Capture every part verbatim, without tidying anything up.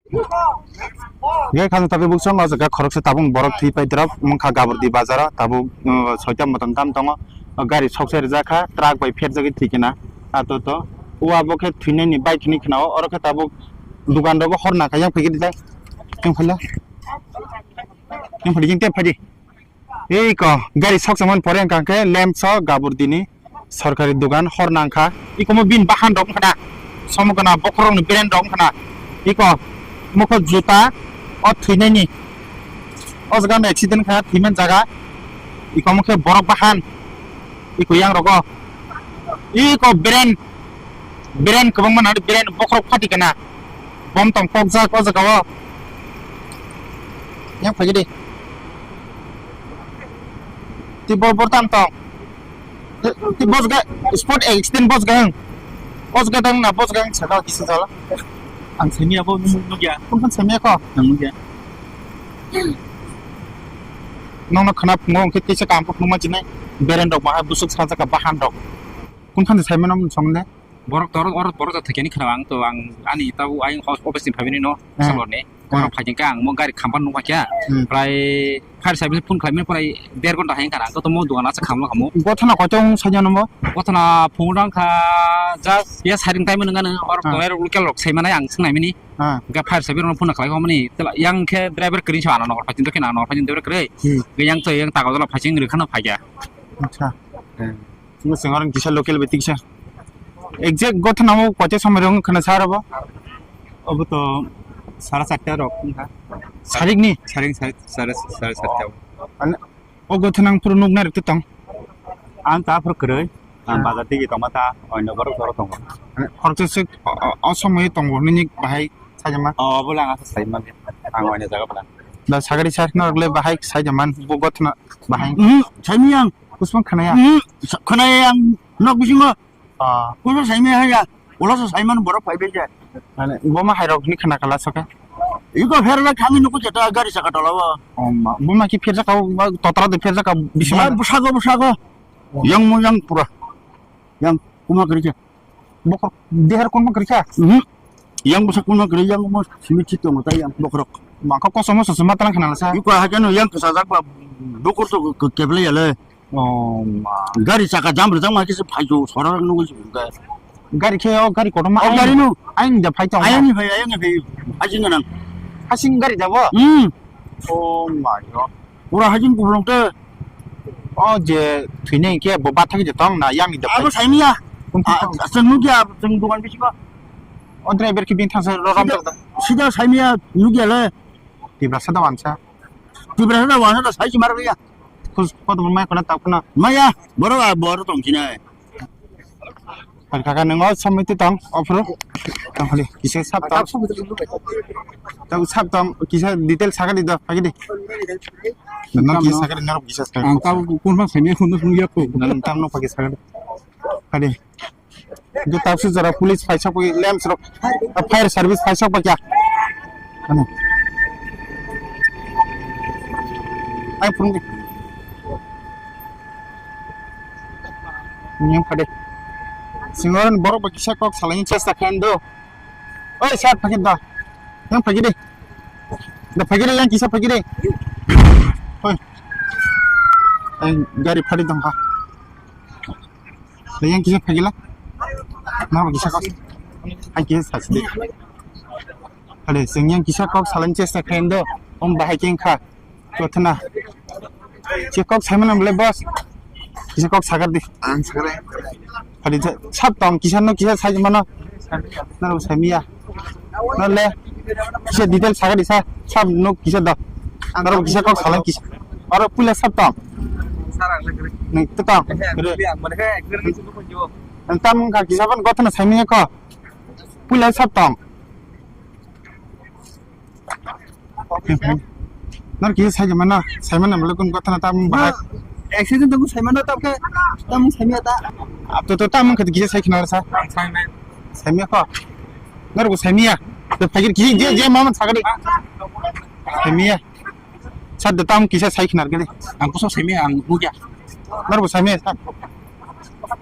Gai khana tabuk bukchang o jaga khoroksa tabuk borok thwi pai drop wngkha Gabordi bazaro tabuk, uh, soita motom tam tongo. O gari soksa rijak kha truck bai pherjagwi thwi kena. Ato to o abo khe thwinani bike hinwi khna o oro khe tabuk dukan rogo hor nangkha yang phaikhe rijak. Yang phaila. Yang phaidi yang tep phaidi. Iko gari soksa man pore wngkha khe lamps o Gabordini sorkari dogan hor nangkha. Iko mo bin bahan rok wngkha na, somo gana bokhorok ni brand rok wngkha na. Iko mokho juta o thwinani, o jaga no accident kha thwiman jaga. Iko mo khe borok bahan, iko yang rogo, iko brand. Brand kwbangma nang brand bokhorok phati kana. Bom tong pokjak o jaga o. Yang phaikhe de. Ti bor bor tam tong. Ti bos ga sport accident bos ga hang. Bos ga dang na bos ga hang saka kisa jala. Ang sini abo nung nung ya. Kun kun sami ako. Nung nung ya. Nong no khana phungo hwnkhe kisa kam phungo ma jinai. Brand rok bahai busuk sa jaka bahan rok. Kun khan sai mano song de. Borok toro oro borok da thakeni khna ang to ang ani tabo ayang office ni phaimani no. Hmm. Salor ni. Hmm. Borok phaikhe ang mo gari khampan nukha kya. Hmm. Prai fire service phone khlaimani prai der ghonta hai kara to mo dugan asa khamlo khamo. Gothana koitong sajano mo? Gothana phone rang kha ja ya saring time nang ano oro. Hmm. Tore local rok sai manai ang swngnai mini. Hmm. Ga fire service rok phone khlai khomani tela yang khe driver kri sa ano nokor phaiching to khe na nokor phaiching driver kri. Hmm. Ga yang to yang tago dola phaiching rikha no phaikya. Acha. Hmm. Sini sing orang kisa local betik sa. Exact gothana mo koite somoi rong khana sar abo? Obo to sara charta rok wngkha. Sarik ni? Saring sare, sare, sare charta. Ane, o gothana ang phuru nuk narik tong. Ang ta phuru kwrwi. Ang bazar digi tongma ta, oino borok borok tongo. Ane, khoroksa se o, o, o somoi tongo nini bahai sajama? O, obo lang asa saima. Ang oino jaga bwla. Da sagari sar norok le bahai sajama, bo gothana bahai. Hmm, saimi ang. Kusman khanaya? Hmm, sa-, khanaya ang nok bisingo. Ah. Kusa saimi haya. Ulo sa saiman borok phai bai je. Mane, boma hai rok ni khana kala soka. Iko pher ba khangi nuku jeta gari saka tola bo. Oh, ma, boma ki pher jaka, ba totra de pher jaka bisi. Ba ma. Busago, busago. Oh. Yang mo yang pura. Yang kuma kri je. Bokor, dehar kun bokor kya? Mhm. Yang busak kun kri, yang mo simi chit tong ta yang bokrok. Ma ko kosomo soso matang khana sa. Iko ha keno yang kesa jak ba bokor to ke-, keble yale. Oh, ma. Gari saka jam rijak ma kisa phaijo, sora rang nugui si ga. Gari khe o gari kotorma. O gari no. Ayang da phai tong. Ayang ni phai, ayang ni phai. Hajing ganang. Hajing gari da bo? Hmm. Oh my God. Pura hajing kublong te. O je thwinai khe bo bathak je tong na yang ni da phai. Abo saimiya. Kun phai tong. Asang nugya, asang dukan bisi ko. O driver khe bini thangsa ro rom. Sida, sida saimiya nugya le. Tiprasa da wansa. Tiprasa da wansa da sai chimar ya. Kus, kotor mai kona tap kona. Maya, boro a boro tong chinai. Kaka nang o samai tu tong, ofro. Tong khali, kisa sap tong. Tong sap tong, kisa detail sakali do, pagi di. Nang kisa sakali, nang kisa sakali. Ang tau kun bang sami kun sung ya ko. Nang tam no pagi sakali. Kali. Itu tapsu jora police paisok pagi, lamps rok, fire service paisok pagi. Ano. Ai phone di. Yang pade. Singoran borok ba kisa kok salai chesta khan do. Oi sir, phagi da. Yang phagi de. Da phagi de, yang kisa phagi de. Oi. Ai gari phari dong ha. Yang kisa phagila. Nang kisa kok. Hai kisa sasi de. Hale sing yang kisa kok salai chesta khan do. Om bahai keng kha. Kothana. Kisa kok sai mano bole boss. Kisa kok sagar di. Ang sagar. Hale sab tong kisa no kisa sai mano. Nang sai miya. Nole, kisa detail saga disa, sab nuk kisa do. Aro kisa kok salai kisa. Aro puila sab tong. Nang to tong. Nang tam ka kisa ban gothana saimanya ko. Puila sab tong. Nang kisa sai mana? Sai mana mele kun gothana tam bahai. Accident tong sai mana tam ke? Tam sai mana ta? Ab to to tam ke kisa sai khna sa. Sai mana? Saimya ko? Norok saimya. To phagir ki je je mama sagadi. Saimya. Sir, da tam kisa sai khnar gele. Ang kuso saimya, ang nugya. Norok saimya sir.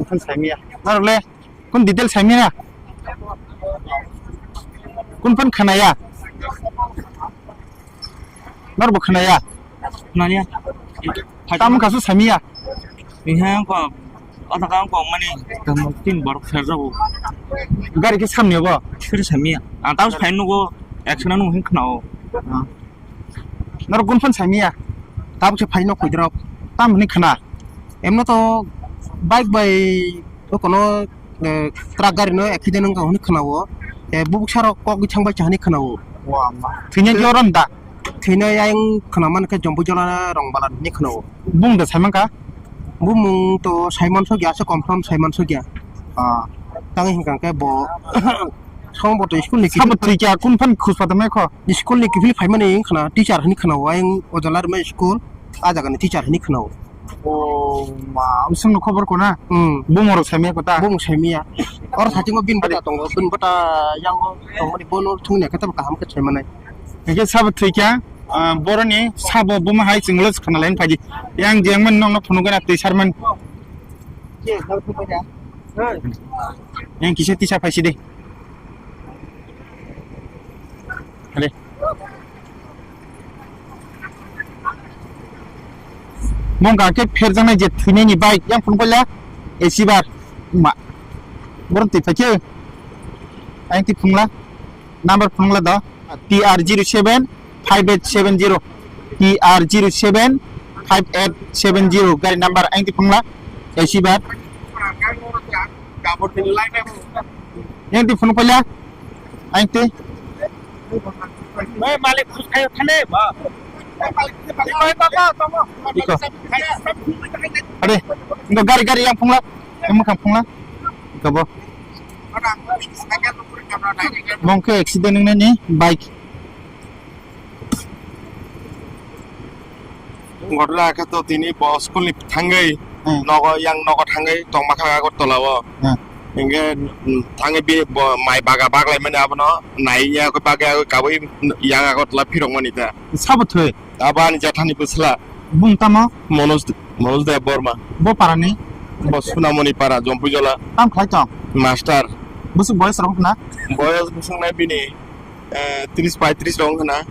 Kun saimya. Norok le kun detail saimya. Kun pan khanaya. Norbo khnaya? Khnaya. Tamo kasu samiya? Iha ko, ata kam ko mani, tamo tin borok serjago. Gari ke samni bo? Sir samiya. Ang tamo sai nugo, action anu hin khnao. Norok gun phan samiya? Tabuk se phaino khuidrop. Tam hwnwi khna. Emno to bike bai o kono, eh, truck gari no accident wngkha hwnwi khna o. Eh, bubuk sarok kok bithang bai cha hwnwi khna o. Thwinai joron da? Thwinai ayang khna man khe Jompuijala Rongbala hwnwi khna o. Bung da saiman kha? Bumung to saiman sokya, ase confirm saiman sokya. Ah. Tang hingkang khe bo song bo to school ni sabo thwikya kun phan khuspa da mai kho? School ni kiphil phaimani wngkhana teacher hwnwi khana o, ayang o jala rwmani school, a jaga ni teacher hwnwi khana o. O ma, bwswk no khobor kona? Hmm. Bumung rok saimaya kota? Bumung saimaya. Oro satingo bini bwta tongo, bini bwta yango tongmani bono thwngya khe tamo kaham khe saimanai. Hingke sabo thwikha, ah, boroni sabo buma hai chwnglo khana lain phaidi. Yang jengmani nokno phunukgana twi sarmani. Yang kisa tisa phaisi de. Hade. Mongka khe pherjaknai je thwinaini bike yang phunukpaila A C bar ma. Borok twi phaikhe. Ayang twi phunukla. Number phunukla do. T R zero seven five eight seven zero. T R zero seven five eight seven zero. Gari number ayang twi phunukla. A C bar. Yang di phone pala. Aing te. Oi, malik khus khayo thane ba. Iko. Are, indo gari, gari yang phungla. Yang mukhang phungla. Iko bo. Mongke accident nang ni bike. Ghotona khe to tini bo school ni thangwi Hmm. nogo, yang nogo thangwi tongma kha Agartala o. Hmm. Hingke, mm, thangwi bi bo mai baga baglai mani abono naiya khe bagwi kabui yang Agartala phirok mani ta. Sabo thwi? Abo ani jathani bwsla. Bung tamo? Manoj, Manoj Debbarma. Bo parani? Bo Sunamoni para, Jompuijala. Tam khlai tong? Master. Bwswk boyes rok na? Boyes bwswk nai bini. Eh, tris paitris rok wngkha na.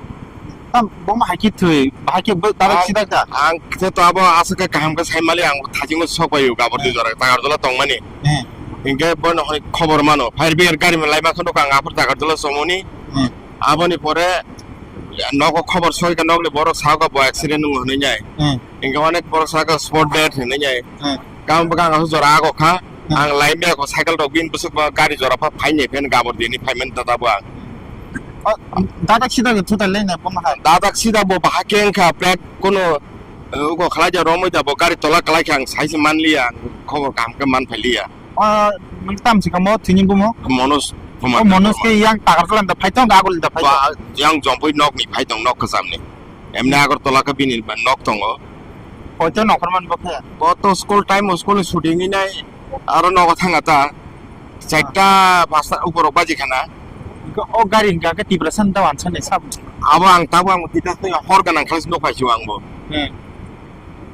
Tam, bo ma hai khe thwi, hai khe bo direct Ang, sida kha. Ang khe to abo aswk khe kaham khe sai mali, ang thajingo sok bai o Gabor di jora, Takarjala tongmani. Eh. Hingke bono hoi khobor mano, fire brigade gari malai ma kheno ang aphur Takarjala somoni. Eh. Aboni pore nogo khobor soi khe nokni borok sa khe bo accident wng hwnwi nai. Eh. Hingke onek borok sa khe spot dead hwnwi nai. Hmm. Gam bwkha ang aswk jora ago kha. Hmm. Ang lai maya ko cycle rok bini bwswk ba gari jora pha phai ni phen Gabor dini phai mani tata bo ang. O, dadak sida ko thutai lai na bo ma hai. Dadak sida bo bahai khe wngkha plate kono, eh, uko khlai ja romoi da bo gari tola kalai khe ang sai se man liya, ang khobor kaham khe man phai liya. O, nwng tam si kamo thini bumo? Manoj Kumar O, Manoj Debbarma. Ke yang Takarjala da phai tong, Agul da phai tong. Ba, yang Jompui nok ni phai tong, nok kwcham ni. Emni Agartala khe bini ba nok tongo. Hoito nokhormani bo khe? Bo to school time o school ni shooting ni nai aro nogo thanga ta. Charta pasta upor baji khana. O gari hingka khe Tiprasa ni ta wansa ni sab. Abo ang tabo ang tita twi hor ganang khlai nuk phai si ang bo. Hmm.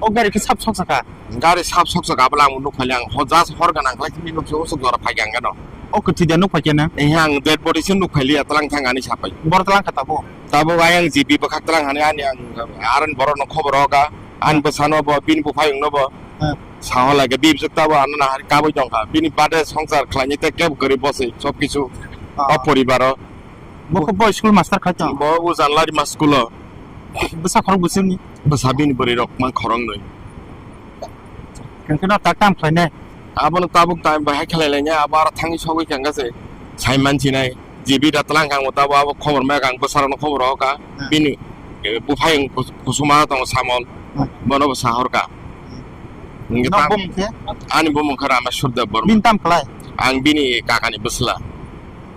O gari khe sab sok saka? Gari sab sok saka abla ang nuk phai ang ho just hor ganang khlai si nuk so sok jora phai ang gano. O kwthwi da nuk phai khe na? Eh, ang dead body se nuk phai liya, tlang thang ani sapai. Bor tlang kha tabo? Tabo ayang G B bwkhak tlang hani ani ang aron borok no khobor hoka. Ani Hmm. Bwsano bo, bini buphayung no bo. Hmm. Saho lage, bibswk tabo ano nahari kabui tongkha. Bini bade songsar khlaini te kebo kwrwi boswi, sob kisu. Ah. O poribaro. Bo khe bo school master khai tong? Bo ujan lari ma school o. Bwsa khorok bwswkni? Bwsa bini bwrwi rok man khoroknwi. Hwnkhe no tak tam khlainai? Abono tabuk time bahai khlai lainai, abo aro thangwi sogwi khe hwnkhe se sai mansinai. G B da tlang kha, ang bo tabuk abo khobor maya kha, ang bwsarokno khobor rohor kha. Hmm. Bini, eh, buphayung kus-, kusuma tongo Samol, Hmm. bono bo sahor kha. Hwnkhe Nok tam-, bumung khe? Ani bumung khe Rameshwar Debbarma. Bini tam khlai? Ang bini kakani bwsla.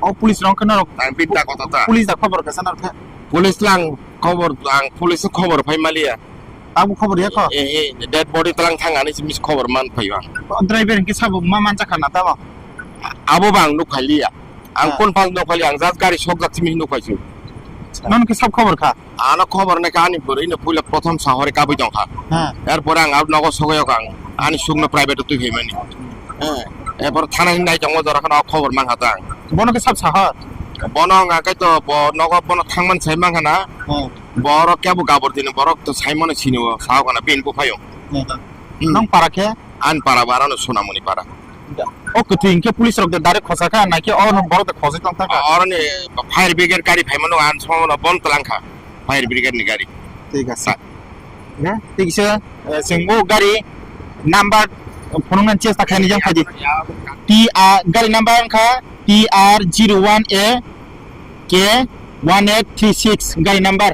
O police rok khe norok Ang bini da kotha ta. Police da khobor khe sa norok khe? Police lang khobor, ang police khobor phai maliya. Abo khobor ya kho? Eh, eh, dead body tlang thang ani simi khobor man phaio ang. O driver hwnkhe sabo ma manjak kha na tamo? Abo bo ang nuk phai liya. Ang Ha. Confirm nuk phai liya, ang just gari sokjak simi nuk phai su. Nono khe sab khobor kha? Ano khobor ne kha ani bwrwi no puila prothom sahori kabui tong kha. Ha. Erpore ang abo nogo sogwi kha ang. Ani sukno private o twi phai mani. Eh, erpore thana ni nai tongo jora khano khobor man kha ta ang. Bono khe sab sahor? Bono hwnka khe to bo nogo bono thangmani sai mankha na. Hmm. Borok kebo gabor tini borok to saimano sini o sao kana bin buphayo. Hmm. Hmm. Nang para khe? An para barano Sonamoni para. O kwtwi hwnkhe police rok de direct khosa kha, naikhe o borok de khosoi tong thangkha? Oroni fire brigade gari phaimano an sono bon twlang kha. Fire brigade ni gari. Thik ase. Sa- Ne? Thik ase, eh, chwng o gari number phunuknani chesta khainai jang phaidi. T R, gari number wngkha T R zero one A K one eight three six gari number.